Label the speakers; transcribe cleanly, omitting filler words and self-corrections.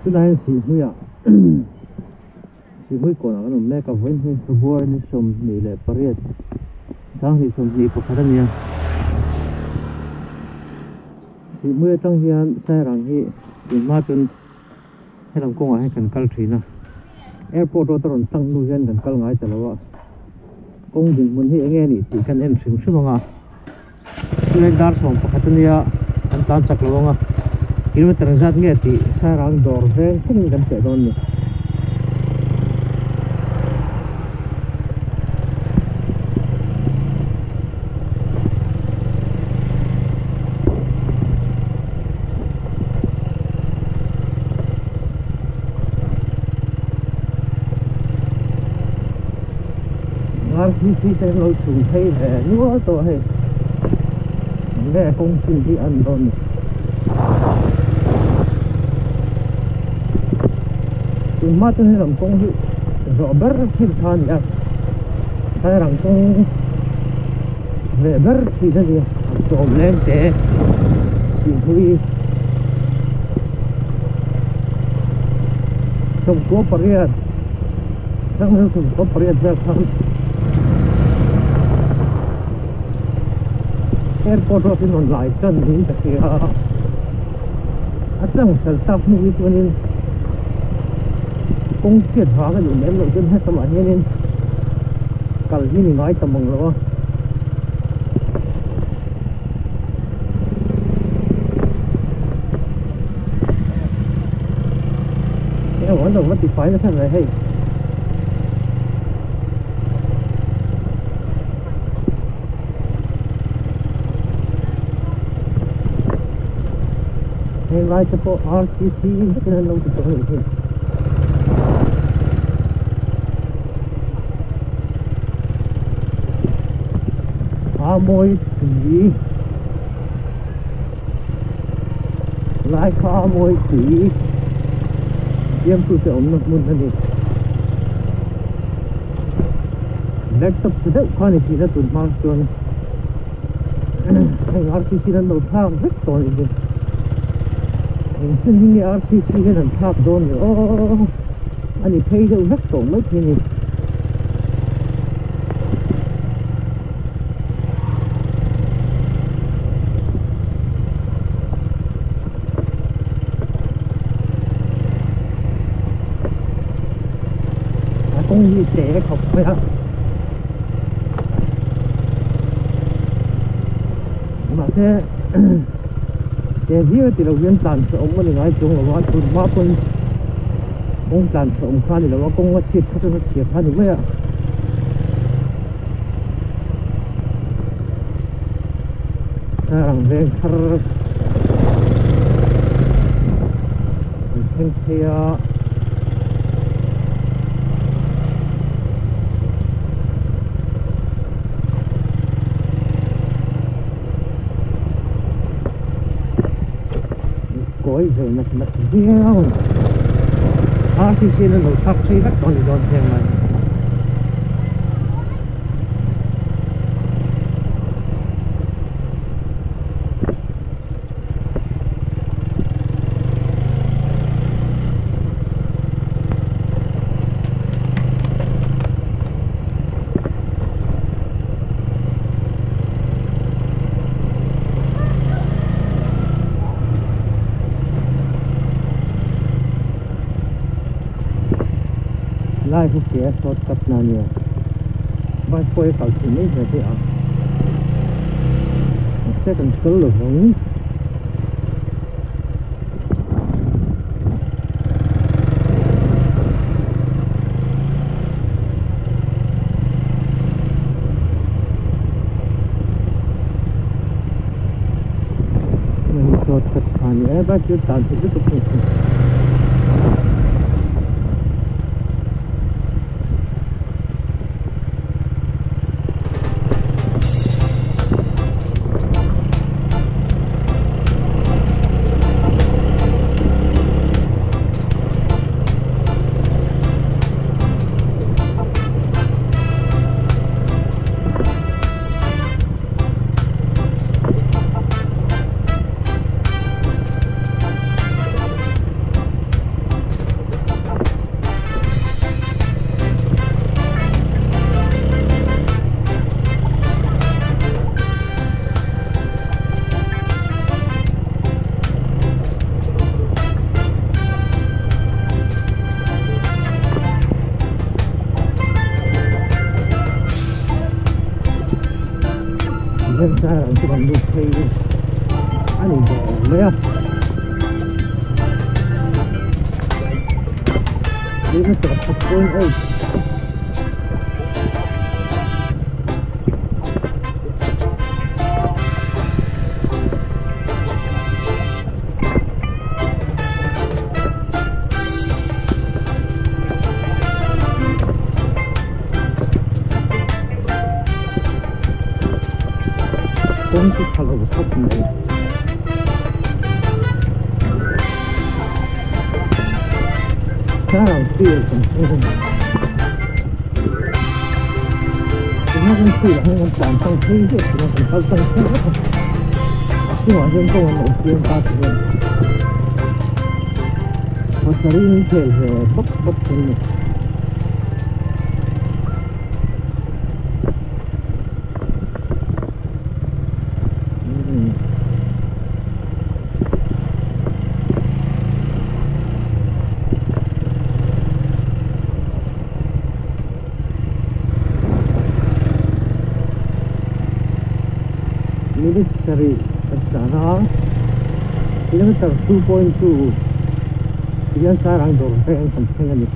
Speaker 1: Tunah hian Sihhmuiah Sihhmui kawnah kan awm mek a, vawiin hi February ni 28 2021 a ni a. Sihhmui atang hian Sairang hi tunhma chuan helam kawngah hian kan kal thin a, airport road a rawn tlang hnu hian kan kal ngai ta lo a, kawng dinhmun hi eng nge a nih tih kan en hrim hrim ang a. Chulai dar 11 a nia kan tlan chak lo ang a, kilometer zat nge tih Sairang dawr veng thlengin kan teh dawn a ni. RCC te an lo chhung phei ve nual tawh hei enge kawng chin hi an dawn ni tunhma chuan helam kawng hi zawh ber thin kha a ni a sairang kawng leh ber thin a ni a sawm leng te sihhmui 98 98 vel khan airport road in rawn lai tan niin ka hria a a tlang fel tak hnu hi chuanin kawng chhiat vang a nih lem loh chuan hetamah hianin kal hi ni ngai ta mang lo a. Eng an lo va ti fai nasa ve hei. Heng lai te pawh RCC vekin an lo ti tawh a nih hi. A mawi tui lai kha a mawi tui siamtute awmna hmun a ni. Laptop chhe deuh kha a ni thin a tun hma chuan heng RCC an lo thlak vek tawh a nih hi. Engchen hi nge RCC hian an thlak dawn le aw a ni phei deuh vek tawh maithei a ni. A kawng hi te khawp mai a mahse te viau ti lo hian tlan chhe awm a ni ngai chuang lo a tun hma pawn kawng tlan chhe awm kha a ni lo a kawng a chhiat kha chuan a chhia kha a ni mai a. Rang veng thar an thleng phei a kawi ve nak nak viau a ni RCC in an lo thlak phei vek tawh a ni dawn heng mai. Lai hi ke a short cut na ania bike pawh hi a kal theih mai hmel hi a mahse kan kal lo vang. Short cut kha ani e bike chu tlan theih lutuk a ni. hian Sairang chu kan lut phei a ni ber mai a. Kilometer 8.8. Kawng chu tha lo khawp mai. Sairang field kan thleng a ni. Tunah kan field ah hian kan tlan tlang phei zeuh thin a, kan kal tlang phei vek a. A chungah hian kawng an lo siam ta ti hian pasarih in khel ve bawk bawk thin a ni. Minute sarih kan tlan a kilometer 2.2 tihian Sairang dawr veng kan thleng a ni.